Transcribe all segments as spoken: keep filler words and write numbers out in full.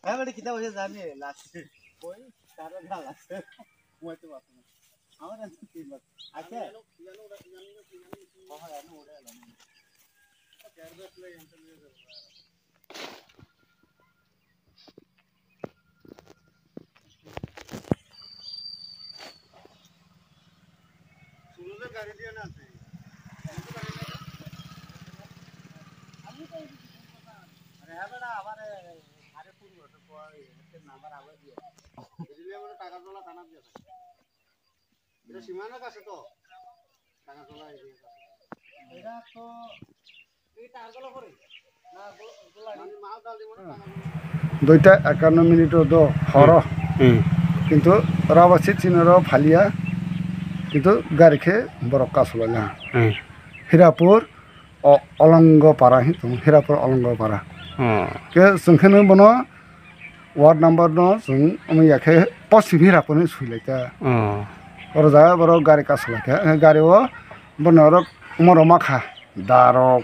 Hai bade kita wajah jani last. Koi tara na last. Moi to baat. Hamara to teen baat. Acha. Oh, hai, ano ore lo. Duita ekanno minute o do horo. Hmm. Kintu rubber seat chini oro phaliya. Kintu gari khe borok kasulai na. Hmm. Hirapur o Olongo para hin tongo, Hirapur Olongo para. Hmm. Ke chwng khe nw bono ward number no chwng wngya khe poschim Hirapur ni sui lai ta. Hmm. Oro jaga borok gari kasulai kha. Gari o bono oro omo roma kha. Darok,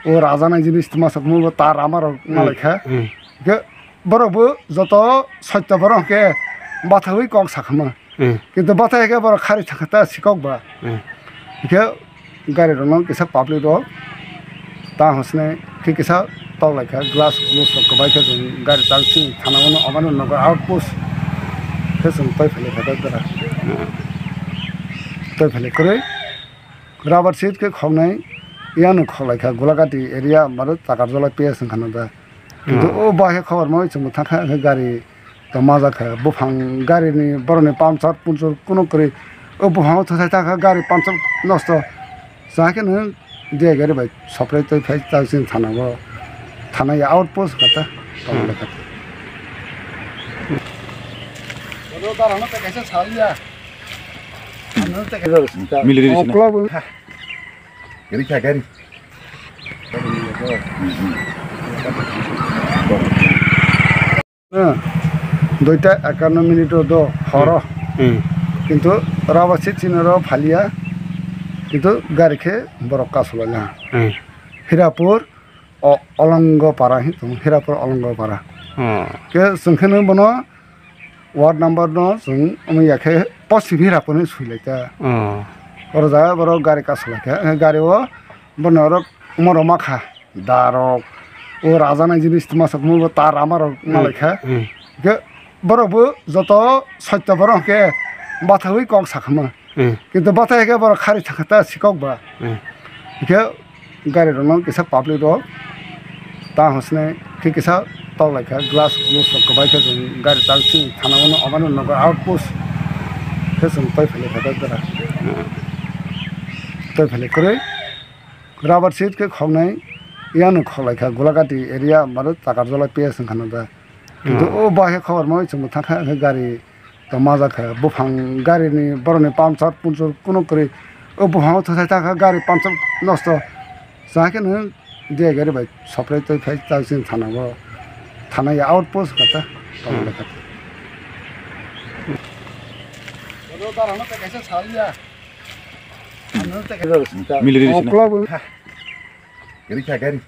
o rajanai jinis tuma sakma bo tar ama rok hmm, malai kha. Hmm. Ke borok bo joto soitya borok ke bathawi kok sakma. Hmm. Kintu bathai ke borok khari thangkha ta sikok ba. Hmm. Ke gari rok no kisa public rok ta hosne ke kisa tok lai kha glass glass rok kwbai khe chwng gari tang chwng thana o no omo no nogo outpost khe chwng tei phai lai kha ta dara. Hmm. Tei phai lai kwrwi. Rubber sheet khe khoknai, yang no khoklai kha Golagati area, maro Takarjala P S wngkha na da. Kintu hmm, o bahai khobor mo chwng thang kha, hwnkhe gari to majak kha, buphang gari ni borok ni puncture puncture kunu kwrwi, o buphang o thosai thang kha gari puncture nosto. Sa khe nw dia gari bai soprai tei phai ta sini thana o, thana ya outpost kha ta, tong le kha ta. Bodo dar hano ta kaisa sal ya. Mili diri sini. Gari kha gari. Duita ekanno minute o do horo. Hmm. Kintu rubber seat chini oro phaliya. Kintu gari khe borok kasulai na. Hmm. Hirapur o Olongo para hin tongo, Hirapur Olongo para. Hmm. Ke chwng khe nw bono ward number no chwng wngya khe poschim Hirapur ni sui lai ta. Hmm. Oro jaga borok gari kasulai kha. Gari o bono oro omo roma kha. Darok, o rajanai jinis tuma sakma bo tar ama rok hmm, malai kha. Hmm. Ke borok bo joto soitya borok ke bathawi kok sakma. Hmm. Kintu bathai khe borok khari thangkha ta sikok ba. Hmm. Khe gari rok no kisa public rok ta hosne khe kisa tok lai kha glass glass rok kwbai khe chwng gari tang chwng thana o no omo no nogo outpost khe chwng tei phai lai kha ta dara. Hmm. Tei phai lai kwrwi rubber sheet khe khoknai yang no khoklai kha Golagati area maro Takarjala P S wngkha na da. Kintu hmm, o bahai khobor mo chwng thang kha gari to majak kha, buphang gari ni borok ni puncture puncture kunu kwrwi o buphang o thosai thang kha gari puncture nosto. Sa khe nw dia gari bai soprai tei phai ta sini thana o, thana ya outpost kha ta. Tong le kha ta. Bodo dar hano ta kaisa sal ya. Mili diri sini. Gari kha gari.